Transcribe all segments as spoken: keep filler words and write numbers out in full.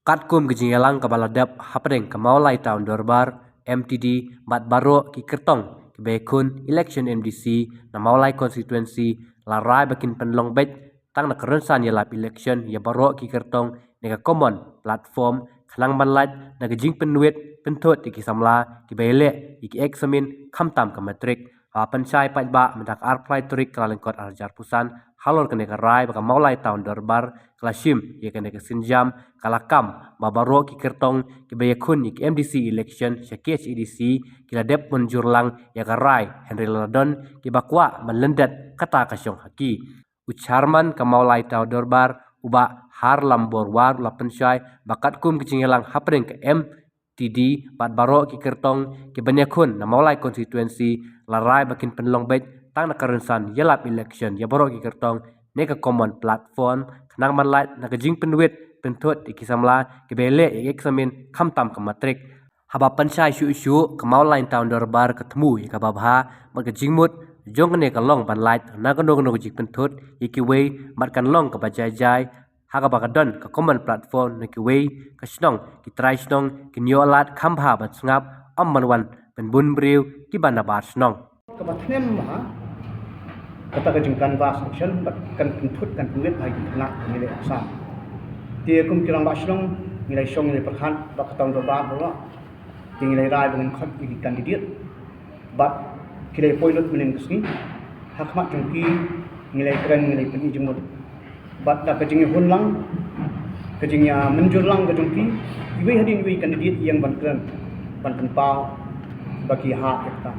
Katkum ka jingïalang kaba la dep hapdeng ka Mawlai Town Dorbar, M T D, bad baroh ki kyrtong kiba ïakhun election M D C na Mawlai Constituency, la rai ba kin pynlong beit tang na ka rynsan ïalap election ïa baroh ki kyrtong na ka common platform, khnang ban lait na ka jingpynwit pynthut ïa ki samla kiba ïaleh ïa ki exam khamtam ka matric. Haba pynshai paidbah mynta ka arphew lai tarik Kyllalyngkot arhajar arphew san, halor kane ka rai ba ka Mawlai Town Dorbar ka la shim ïa kane ka sienjam, ka la kam ba baroh ki kyrtong kiba ïakhun ïa ka M D C election sha K H A D C ki la dep mynjur lang ïa ka rai, hynrei la don kiba kwah ban lyndet kata ka shong ha ki. U Chairman ka Mawlai Town Dorbar, u Bah Harlambor War, u la pynshai ba katkum ka jingïalang hapdeng ka M T D bad baroh ki kyrtong kiban ïakhun na Mawlai Constituency, la rai ba kin pynlong beit tang na ka rynsan ïalap election ïa baroh ki kyrtong na ka common platform, khnang ban lait na ka jingpynwit pynthut ïa ki samla kiba ïaleh ïa ka exam khamtam ka matric. Haba pynshai shuh shuh, ka Mawlai Town Dorbar ka thmu ïa kaba bha bad ka jingmut jong kane ka long ban lait na kano kano ka jingpynthut ïa kiwei, bad kan long kaba jai jai ha kaba ka don ka common platform na kiwei ka shnong, ki trai shnong kin ïoh lad kham bha ban sngap, ym ban wan pynbun briew kiba nabar shnong. Kaba thngan bha kata ka jingcanvass election, bad kan pynthut kan pynwit ha ki khynnah ki leh exam. Te kum ki rangbah shnong ngi la shong ngi la pyrkhat bad ka Town Dorbar baroh. Te ngi la rai ba ngin khot ïa ki candidate bad ki la poi lut mynnin ka sngi. Ha khmat jong ki ngi la kren, ngi la pyni jingmut. Bad da ka jingïahun lang, ka jingïamynjur lang ka jong ki, iwei hadien iwei candidate ïeng ban kren, ban pynpaw ba ki hap ïa kata.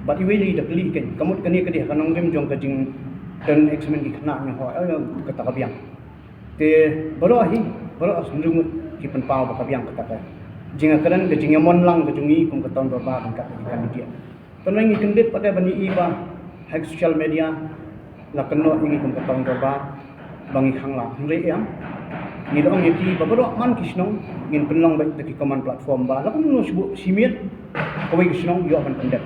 Bad iwei lei da kylli kein, ka mut kane ka dei ha ka nongrim jong ka jingdon exam ki khynnah, ngi hoi, eh, kata ka biang. Te baroh hi, baroh hynriew ngut ki pynpaw ba ka biang kata ka jingïakren, ka jingïamon lang ka jong ngi kum ka Town Dorbar ryngkat ki candidate. Tang ngi kyndit pat ban ïohi ba ha social media la kynnoh ïa ngi kum ka Town Dorbar ba ngi khang lad. Hynrei em, ngi la ong ïa ki ba baroh man ki shnong ngin pynlong beit da ki common platform, ba la kumno shu buh shi miet kawei ka shnong ïoh ban pyndep.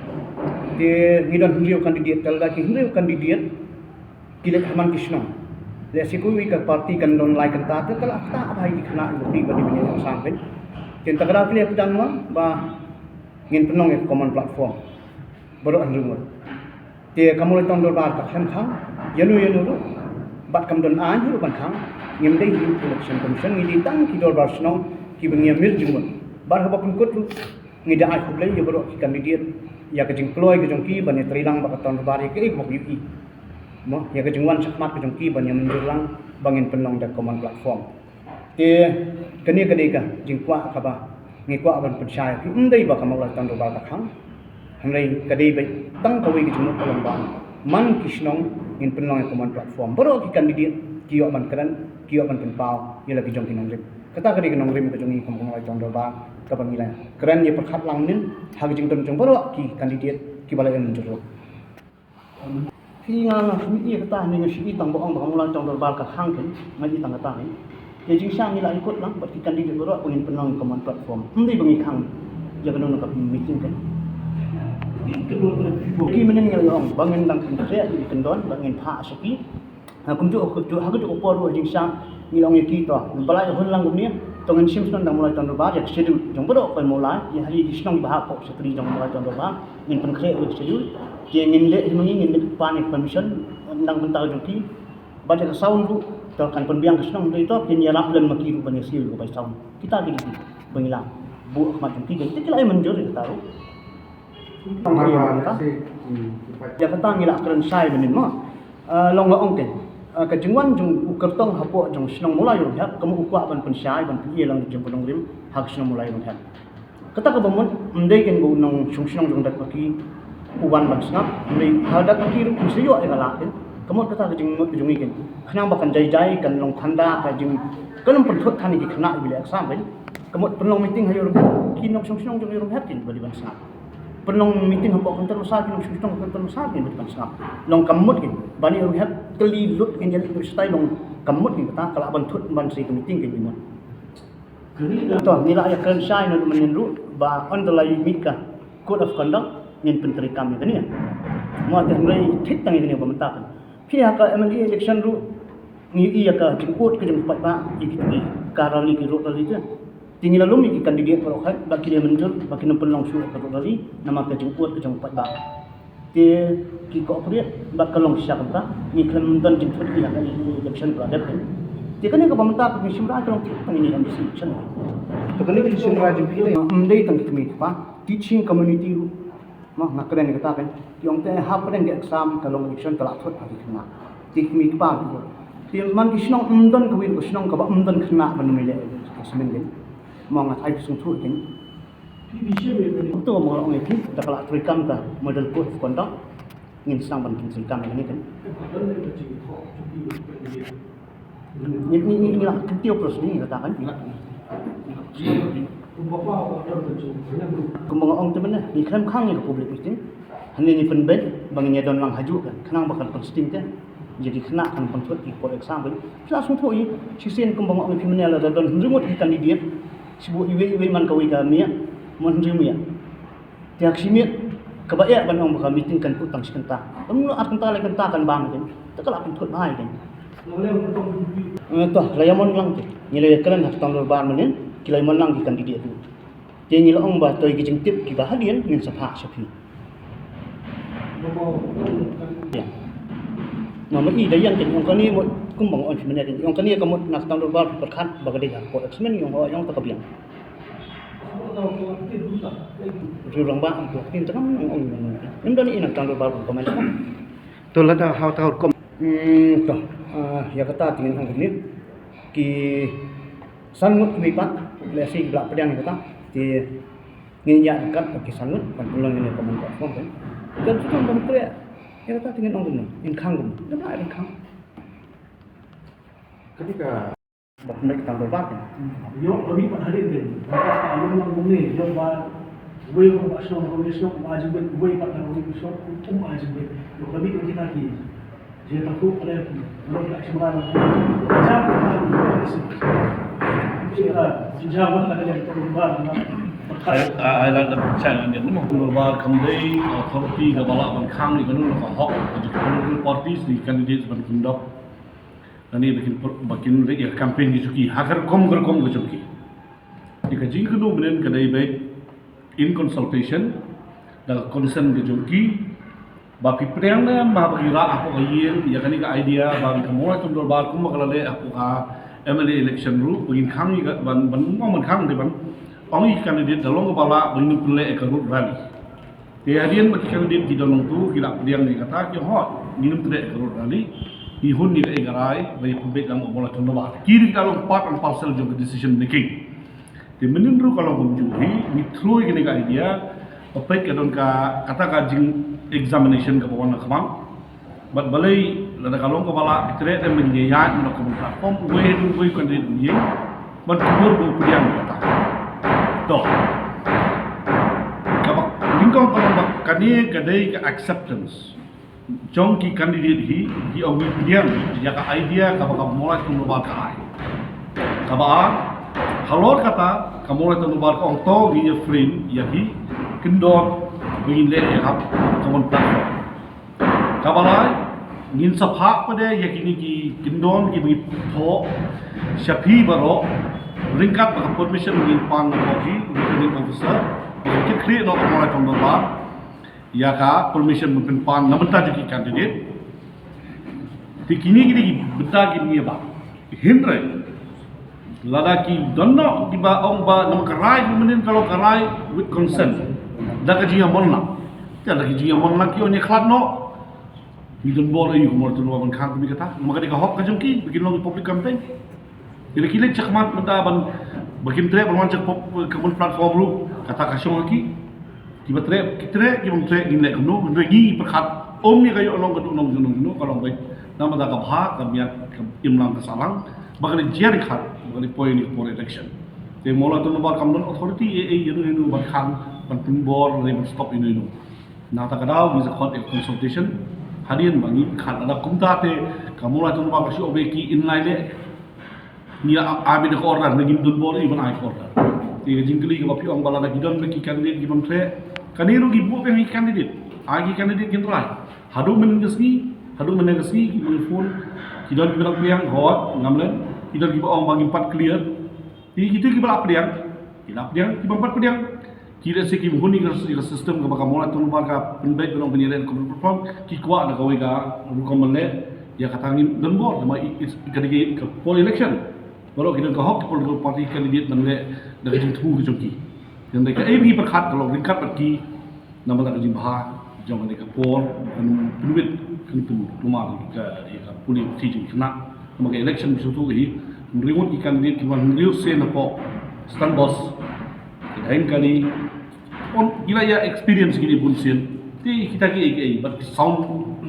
Te ngi don hynriew candidate, te lada ki hynriew candidate ki leit ha man ki shnong, lehse kawei ka party kan don lai kynta, te ka la ktah bha ïa ki khynnah, ïa ki ba dei ban ïa ïoh sang peit. Te mynta ka daw ki la pyndonkam ba ngin pynlong ïa ka common platform baroh hynriew ngut. Te ka Mawlai Town Dorbar ka khlem khang ïano ïano ruh, bad kam don aiñ ruh ban khang. Ngim dei hi election commission, ngi dei tang ki dorbar shnong kiba ngi ïamir jingmut. Bad haba pynkut ruh, ngi da ai khublei ïa baroh ki candidate ïa ka jingkloi ka jong ki ban ïatreilang bad ka Town Dorbar ïa kaei kaba ki ïohi. Mo, ïa ka jingwan shakhmat ka jong ki ban ïamynjur lang ba ngin pynlong da common platform. Te kane ka dei ka jingkwah kaba ngi kwah ban pynshai, ym dei ba ka Mawlai Town Dorbar ka khang. Hynrei ka dei beit tang kawei ka jingmut ka long ba man ki shnong ngin pynlong ïa ka common platform. Baroh ki candidate ki ïoh ban kren, ki ïoh ban pynpaw ïa la ki jong ki nongrim. Kata ka dei ka nongrim ka jong ngi kum ka Mawlai Town Dorbar kaba ngi la kren ïa pyrkhat lang mynnin ha ka jingdon jong baroh ki candidate kiba la ïamynjur ruh. Phi, nga nga ïa kata, nga shu i tang ba ong ba ka Mawlai Town Dorbar ka khang kein, nga i tang kata kein. Te jingshisha ngi la ïakut lang bad ki candidate baroh ba ngin pynlong common platform. Ym dei ba ngi khang ïa kano kano ka meeting kein. Ki mynnin ngi la ong ba ngin dang pynkhreh ïa ki kyndon, ba ngin phah sha ki. Ha kumjuh, ha kumjuh, ha kajuh ka por ruh jingshisha ngi la ong ïa ki, to ba la ïahun lang kumne, to ngin shim shuh na Mawlai Town Dorbar ïa ka schedule jong baroh kawei Mawlai, ïa ha ki shnong ba hapoh secretary jong Mawlai Town Dorbar. Ngin pynkhreh ïa ka schedule. Te ngin leh hi ma ngi, ngin leh pan ïa ka permission na ka bynta jong ki. Bad ïa ka sound ruh, to kan pynbiang ka shnong, to kin ïarap lem ma ki ruh ban ïasiew ïa ka bai sound. Kita ki dei kiba ngi la buh ha khmat jong ki, te ki la ïamynjur ïa kata ruh. Ïa kata ngi la kren shai mynnin mo. Ah, long nga ong kein, ah, ka jingwan jong u kyrtong hapoh jong shnong Mawlai Rymhep, ka mut u kwah ban pynshai, ban pyni lang jong ka nongrim ha ka shnong Mawlai Rymhep. Kata kaba mut, ym dei kein ba u nongshong shnong jong dat ma ki u wan ban sngap, ym dei, ha dat ma ki ruh ki sa ïoh ïa ka lad kein. Ka mut kata ka jingmut ka jong ngi kein, khnang ba kan jai jai, kan long than da ka jing, kan ym pynthut than ïa ki khynnah ba leh exam kein. Ka mut pynlong meeting ha Ïew Rymhep, ki nongshong shnong jong Ïew Rymhep kein ba dei ban sngap. Pynlong meeting hapoh counter massage, ki nongshong shnong counter massage kein ba dei ban sngap. Long ka mut kein, ba Ïew Rymhep kylli lut kein, ïa lut stai, long ka mut kein kata, ka lah ban thut ban sei ka meeting kein ka mut. To ngi la ïa kren shai na mynnin ruh ba ynda la ïoh mih ka code of conduct ngin pyntreikam ïa kane. Mo, te hynrei thik tang ïa kane ba mynta kein. Phi, ha ka M L A election ruh Ngi ïohi ïa ka jingud ka jong u paidbah ïa ki, ki ka rally, ki road rally te. Te ngi la lum ïa ki candidate baroh khat ba ki la mynjur ba kin ym pynlong shuh ka road rally namar ka jingud ka jong u paidbah. Te ki cooperate bad ka long shisha kumta, ngi khlem don jingthut ïa ka election ba la dep. Te kane kaba mynta ka jingshim rai ka long tip tang ïa ka M D C election. Te kane ka jingshim rai jong ki ym dei tang ki kmie ki kpa, teaching community ruh. Mo, nga kren ïa kata kan. Ki ong te hapdeng ka exam ka long election ka la thut ha ki khynnah. Te ki kmie ki kpa ki. Te man ki shnong ym don kawei ka shnong kaba ym don khynnah ban ym leh assessment kan. Mo, nga thait sngewthuh kan. To mo, ong ïa ki da ka la treikam ka model code of conduct. Ngin sdang ban treikam ïa kane kan. Ngi, ngi, ngi, ngi la kyntiew pros ni, ngi la kata kan. Kumba nga ong te mynne, ngi khlem khang ïa ka public meeting. Hangne ngi pynbeit ba ngin ïa don lang hajuh kan, khnang ba kan pynsting te ïa ki khynnah, kan pynthut ïa ki por exam kan. Phi la sngewthuh ïa, shisien kumba nga ong ïa phi mynne, lada don hynriew ngut ki candidate, shibun iwei iwei man kawei ka miet, man hynriew miet. Te ha ka shi miet kaba eh ban ong ba ka meeting kan kut tang shi kynta. Ym, ar kynta lai kynta kan bang kan. Te ka la pynthut bha ïa kan. Eh, to, la ïa mon lang te. Ngi la ïa kren ha ka tang dorbar mynnin, ki la ïa mon lang ki candidate ruh. Te ngi la ong ba to ïa ki jingtip kiba hadien ngin sa phah sha phi. Ïa. Mama i da ïa kan ong kane mo, kumba nga ong phi mynne kan. Ong kane ka mut na ka tang dorbar pyrkhat ba ka dei ha ka court exam, ong, ong ta ka biang. Ri rangbah, ong ko, tin tang ong, ong, ong. Ym don i na ka tang dorbar ong ko mynta. To lada ha ka tang kom. Hmm, to. Ah, ïa kata te ngin ong kane. Ki san ngut kiwei pat, lehse ki la pdiang ïa kata. Te ngin ïa kat ki san ngut, kan pynlong ïa ka mon ka form kan. Kan tu kan pyntreh. Ïa kata te ngin ong kumno, ngin khang kumno. Ngin khang. Ketika Ba pynbeit tang dorbar kan. Ïoh kami pat hadien te. Ba ka long lang kumne, ïoh ba wei ba shnong, ba wei shnong, ba jingbeit wei pat, ba wei shnong, um, ba jingbeit. Ïoh kami kita ki. Je ta ku ale ki. Lo ka shimra la. Ja ko ha ni. Kita jinjang ban la ka dorbar na. Ai, ai, ai la da chang ni mo. Dorbar kam dei authority kaba lah ban khang ïa kano ka hok ka jong ki political parties, ki candidates ban conduct. Lane ba kin, ba kin leh ïa ka campaign ka jong ki ha ka rukom ka rukom ka jong ki. Ïa ka jingkynnoh mynnin ka dei beit in consultation da ka consent ka jong ki, ba phi pdiang ne em ba ki rah hapoh ka ïing ïa kane ka idea ba ka Mawlai Tong Dorbar kumba ka la leh hapoh ka M L A election ruh, ba ngin khang ïa ka, ban, ban, ban khang dei ban ong ïa ka candidate da long kaba lah ba ngin pynleh ïa ka road rally. Te hadien ba ki candidate ki don nongtuh, ki la pdiang ïa kata, ki ong hooid, ngin ym treh ka road rally, ngi hun ïa kaei ka rai ba ïa pynbeit lang u Mawlai Tong Dorbar. Ki ruh ki la long part and parcel jong ka decision making. Te mynnin ruh ka long kumjuh hi, ngi through ïa kane ka idea, ba peit ka don ka, kata ka jing examination kaba wan na ka bang. Bad balei lada ka long kaba lah, ki treh te mynta ïa ïaid na ka bynta platform, uwei uwei u candidate u ïeng ban kubur ba u pdiang ïa kata. To. Kaba nyngkong ka long ba kane ka dei ka acceptance jong ki candidate hi, ki ong ngi pdiang ïa ka idea kaba ka Mawlai Tong Dorbar ka ai. Kaba ar, halor kata ka Mawlai Tong Dorbar ka ong to ngin ïa frame ïa ki kyndon ba ngin leh ïa ka common platform. Kaba lai, ngin sa phah pat de ïa kine ki kyndon kiba ngi thoh sha phi baroh, ryngkat bad ka permission ba ngin pan na phi, returning officer, ba ngin kit khlieh noh ka Mawlai Tong Dorbar ïa ka permission ban pynpan na bynta jong ki candidate. Te kine ki dei ki bynta kiba ngi ïa bah. Hynrei lada ki don noh kiba ong ba namar ka rai mynnin ka long ka rai with consent, da ka jingïamon lang. Te da ka jingïamon lang ki ong ïa khlad noh. Ngi don bor aïu ka Mawlai Tong Dorbar ban khang kumne kata? Namar ka dei ka hok ka jong ki ba kin long public campaign. Te lada ki leit shakhmat mynta ban, ba kin treh ban wan sha pop-, ka bun platform ruh, kata ka shong ha ki. Kiba treh ki treh, ki bym treh ngin leh kumno, hynrei ngi pyrkhat ym ïa ka ïoh long ka dei nong jong nong jong ka long beit. Namar da ka bha ka miat ka imlang ka sahlang ba ka dei jia ryngkat ba ka dei poi ïa kane ka por election. Te Mawlai Tong Dorbar kam don authority ei ei ïano ïano ban khang, ban pynbor ne ban stop ïano ïano. Na kata ka daw ngi sa khot ïa ka consultation. Hadien ba ngi pyrkhat lada kumta te ka Mawlai Tong Dorbar ka shu ong ba ki in lai leh. Ngi ïa ai beit da ka order, ne ngim don bor ei ban ai ka order. Te ka jingkylli kaba phi ong ba lada ki don beit ki candidate ki bym treh. Kane ruh ngi buh biang ïa ki candidate. Ai ki candidate kin rai. Haduh mynne ka sngi, haduh mynne ka sngi ki bym phone. Ki don kiba dang pdiang, hooid, ngam len. Ki don kiba ong ba ngim pat clear. Ki, kito kiba la pdiang, ki la pdiang, kiba ym pat pdiang. Ki lehse ki mihun ïa ka system kaba ka Mawlai Tullibur ka pynbeit ban ong ban ïaleh kum platform, ki kwah da kawei ka rukom ban leh, ïa kata ngim don bor, namar i, i, ka dei ka poll election. Baroh ki don ka hok ki political party candidate ban leh da ka jingthmu ka jong ki. Hynrei kaei ba ngi pyrkhat ka long ryngkat bad ki, namar ka jingbha jong kane ka por kan pynwit, kan pynkulmar ka, ïa ka pule puthi jong ki khynnah. Namar ka election ba shu tuh hi, hynriew ngut ki candidate ki wan hynriew sien hapoh Stand Boss. Ka dei kane, on, ki la ïa experience kine bun sien. Te kita kiei kiei bad ki sound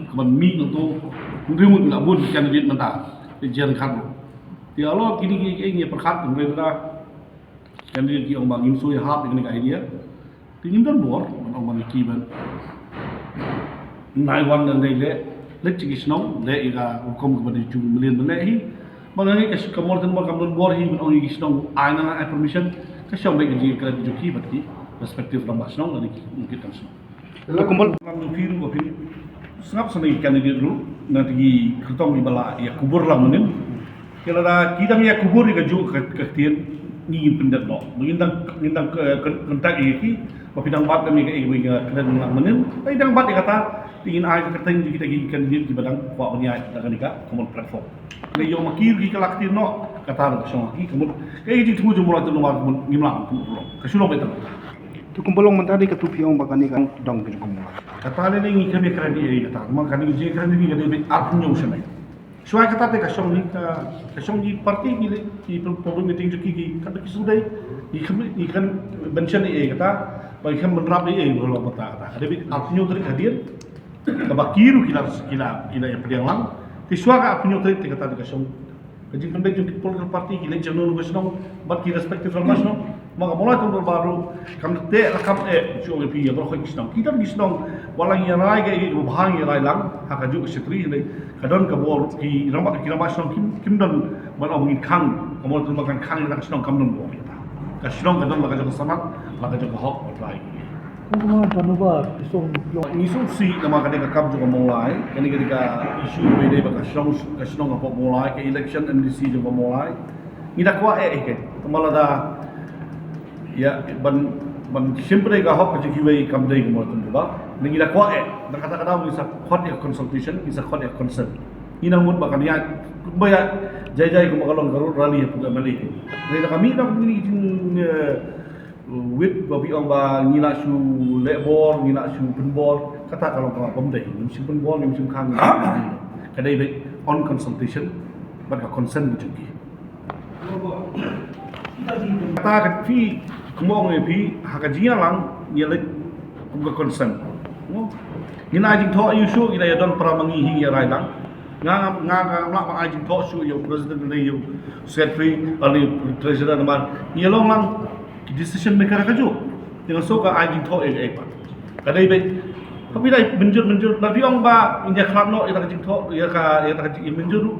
kaban mih nangto, hynriew ngut ki la bun ki candidate mynta. Te jan khat. Te halor kine kiei kiei ngi pyrkhat hynrei lada candidate ki ong ba ngim shu ïahap ïa kane ka idea. Te ngim don bor ban ong ba ngi ki ban. Nai wan, nai leh, leit sha ki shnong, leh ïa ka rukom kaba dei jong u mlien ban leh hi. Ba ngi ka, ka Mawlai Tullibur kam don bor hi ban ong ïa ki shnong ai, nang ai permission. Ka shong beit ka jingïakren jong ki bad ki respective rangbah shnong lane ki nongkit kam shnong. Te kumba, ngam ju phi ruh ba phin sngap sha ki candidate ruh, na ki kyrtong kiba la ïa kubur lang mynnin. Te lada ki dang ïa kubur ïa kajuh ka, ka ktien, ngi ngim pyndep noh. Ba ngin dang, ngin dang, eh, kyn-, kyntait ïa ki, ba phi dang bat da me kaei ba ngi kren lang mynnin. Ba phi dang bat ïa kata, te ngin ai ka kyrteng jong kita ki candidate kiba dang kwah ban ïaid da kane ka common platform. Lei ïoh ma ki ruh ki kylla ktien noh, kata ruh ka shong ha ki, ka mut kaei ka jingthmu jong u Mawlai Tullibur ka mut ngim lah ban pynurlong. Ka shu long beit tang. Te kumba long mynta dei katu phi ong ba kane ka dang ka jong ka Mawlai. Kata lei lei ngi khlem ïakren ei ei kata, ma kane ka jingïakren ei ei ka dei beit arphew hynñiew snem. Shuwa kata te ka shong hi ka, ka shong hi party ki lei, ki public meeting jong ki, ki kata ki shu dei, ngi khlem, ngi khlem mention ei ei kata, ba ngi khlem bynrap ei ei ba long mynta kata. Ka dei beit arphew hynñiew tarik hadien, kaba ki ruh ki la, ki la, ki la ïa pdiang lang. Te shuwa ka arphew hynñiew tarik te kata te ka shong. Ka jingpynbeit jong ki political party, ki leit sha kano kano ka shnong bad ki respective rangbah shnong. Ma ka Mawlai Tullibur ruh kam teh la kam eh shuh ïa phi ïa baroh ki shnong. Ki don ki shnong ba la ngi rai ka, ïa ba bha ngi rai lang ha kajuh ka shatri, hynrei ka don ka bor, ki rangbah, ki rangbah shnong kim, kim don ban ong ngin khang, ka Mawlai Tullibur kan khang ïa ka shnong, kam don bor. Ka shnong ka don la ka jong ka sanad, la ka jong ka hok ban rai. Ngi sngewsih namar kane ka kam jong ka Mawlai, kane ka dei ka issue ba dei ba ka shnong, ka shnong hapoh Mawlai, ka election M D C jong ka Mawlai. Ngi da kwah eh, eh, ka, tang ba lada ïa ban, ban shim pynïaid ka hok ka jong kiwei kam dei ka Mawlai Tullibur. Ngi da kwah eh, da kata ka daw ngi sa khot ïa consultation, ngi sa khot ïa consent. Ngi nang mut ba kan ïa, kumba ïa jai jai kumba ka long ka road rally hapoh ka M L A. Ngi da ka mih da kumne jing, eh, wit ba phi ong ba ngi la shu leh bor, ngi la shu pynbor, kata ka long kaba ym dei, ngim shu pynbor, ngim shu khang, ngim shu khang. Ka dei beit on consultation bad ka consent jong ki. Kata ka phi, kumba ong ïa phi, ha ka jingïalang ngi leit kum ka consent. Ngi la ai jingthoh ïa u shuh, ngi la ïa don para ma ngi hi ïa rai lang. Nga, nga, nga, nga, nga ai jingthoh shuh ïa u president ne ïa u secretary ne ïa u treasurer namar ngi ïa long lang ki decision maker ha kajuh. Te nga sngewsih ka ai jingthoh ïa kaei pat. Ka dei beit. Haba ïa mynjur mynjur, lada phi ong ba ngin ïa khlad noh ïa ka jingthoh, ïa ka, ïa ka jingmynjur ruh.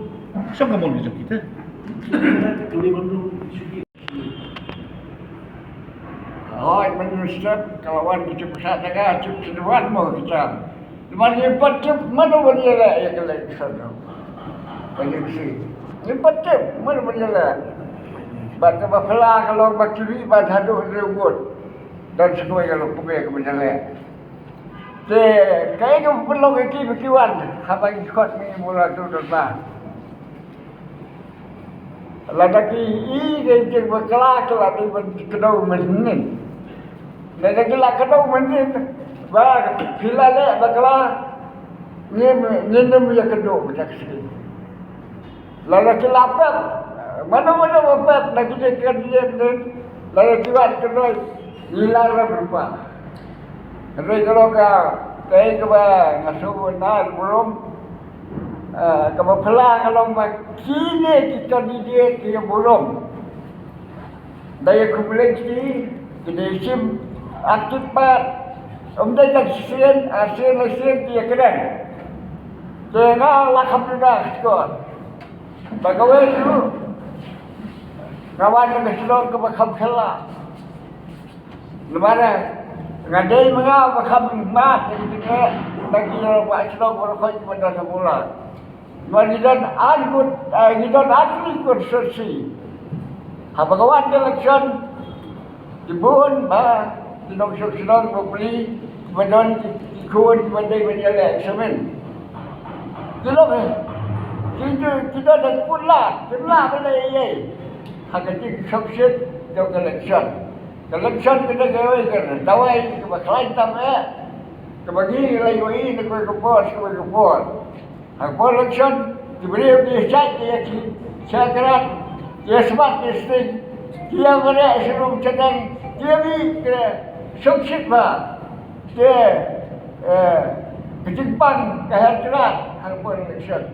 Shong ka mon ka jong ki te. Hooid, mynstep ka la wan ki tip ka daga, tip ki wan mo kita. Namar ngim pat tip mano ban ïaleh ïa ka election. Ka election. Ngim pat tip mano ban ïaleh. Bad kaba phylla ka long ba ki ri ban haduh hynriew ngut. Don sa kawei ka long pynbeit ka ban ïaleh. Te kaei kaba pynlong ïa ki ba ki wan haba ki khot ngi mula tu don ba. Lada ki i ka jing bakla, ki la dei ban kdew mynnin. Lada ki la kdew mynnin ba phi la leh bakla, ngin, ngin ym ïa kdew ba ka shisien. Lada ki la pep, mano mano ba pep na ki dei ka dei mynnin. Lada ki wan kdew, ngi la rem rupa. Hynrei ka long ka, kaei kaba nga sngewbha na burom, eh, kaba phylla ka long ba kine ki candidate ki burom. Da ïa kumleng ki, ki dei shim active part. Ym dei tang shisien, ah, shisien, shisien ki ïa kren. Te nga la kham duna ka shkor. Ba kawei ruh nga wan na ka shnong kaba kham shala. Namar nga dei ma nga ba kham mad ïa ki jingeh na ki rangbah shnong baroh kiba don ha Mawlai. Namar ngi don ar ngut, eh, ngi don ar tylli ki constituency. Haba ka wan ka election, ki bun ba ki nongshong shnong bapli kiba don ki, ki khun kiba dei ban ïaleh examen. Ki long, eh, ki don, ki don da ki pun lad, kim lah ban leh ei ei ha ka jingshongshit jong ka election. Ka election ka dei kawei ka dawai kaba khlaiñ tam eh, kaba ngi la ïohi na kawei ka por sha kawei ka por. Ha ka por election, ki briew ki ïa shait, ki ïa ki shait krat, ki ïa smat ki sting, ki ïa mareh sha rum sha neng, ki ïa mih ki shongshit bha. Te, eh, ka jingpang ka her krat ha ka por election.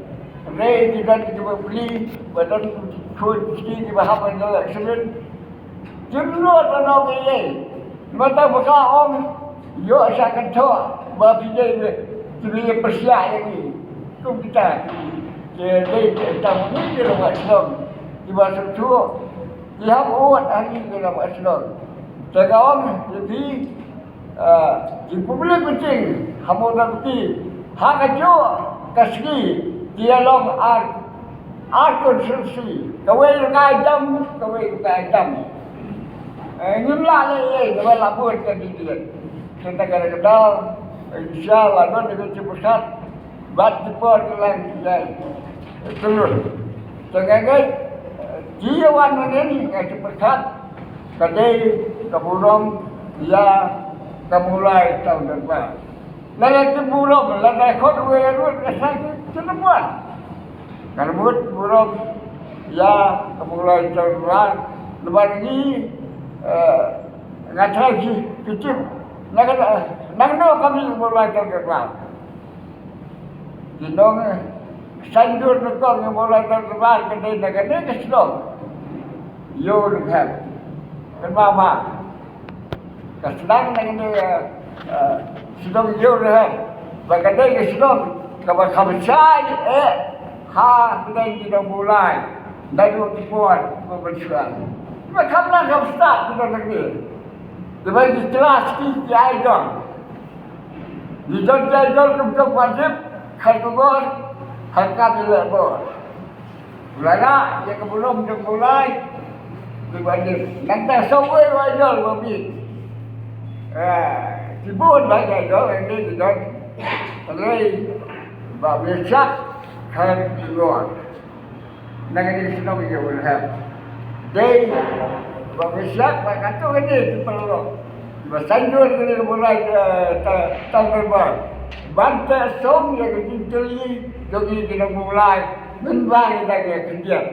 Hynrei ki don kiba pli, ba don ki khun ki sting kiba hap ban ïaleh examen. Kim nud ban ong ei ei. Namar ba ka ong ïoh sha kynthoh ba phi dei ba phi dei pyrshah ïa ngi. Kum kita ki dei tang ngi ki rangbah shnong kiba sngewthuh, ki hap ud ha ngi ki rangbah shnong. Te ka ong ïa phi, ah, ki public meeting ha Mawlai Viti ha kajuh ka sngi ki ïa long ar, ar constituency, kawei ruh ka dam, kawei ruh ka dam. Eh, ngim lah leh ei ei, kawei la bun ka dei dei. Kata ka dei ka daw, eh, insha Allah don ka jingpyrkhat bad ki por ki lang ki jai. Tulun. Te nga ngeit, eh, ki ïa wan mynnin ka jingpyrkhat ka dei ka burom ïa ka Mawlai Town Dorbar. Lada kim burom, lada khot wei ruh ka sa ki, ki wan. Ngan mut burom ïa ka Mawlai Town Dorbar. Namar ngi, eh, nga tharai ki, ki tip. Nang, nangno ka mih Mawlai Town Dorbar. Ki nong, eh, saiñdur nyngkong ïa Mawlai Town Dorbar ka dei na kane ka shnong Ïewrynghep. Kynmaw ba ka sdang na kane, eh, eh, shnong Ïewrynghep, ba ka dei ka shnong kaba kham shai eh ha pdeng ki nong Mawlai naduh ki por ba mynshuwa. Ba kham nang kham stad ki nong nangne. Kiba ki klas ki, ki idol. Ngi don ki idol kum Tong Pandip, Kharkongor, ha ka kam ïaleh bor. Lada ïa ka burom jong u Blai, ngi ban ïa nangta sawei u idol ba mih. Eh, ki bun ba ki idol, ngi ki don. Hynrei ba mih shak, Kharkongor. Na kane ka shnong Ïewrynghep. Dei ba mih shak ba katto katne ki paralok ba saiñdur kane ka Mawlai, eh, ta, Town Dorbar ban teh song ïa ka jingtylli jong ngi ki nong Mawlai mynba ngi dang ïa khyndiat.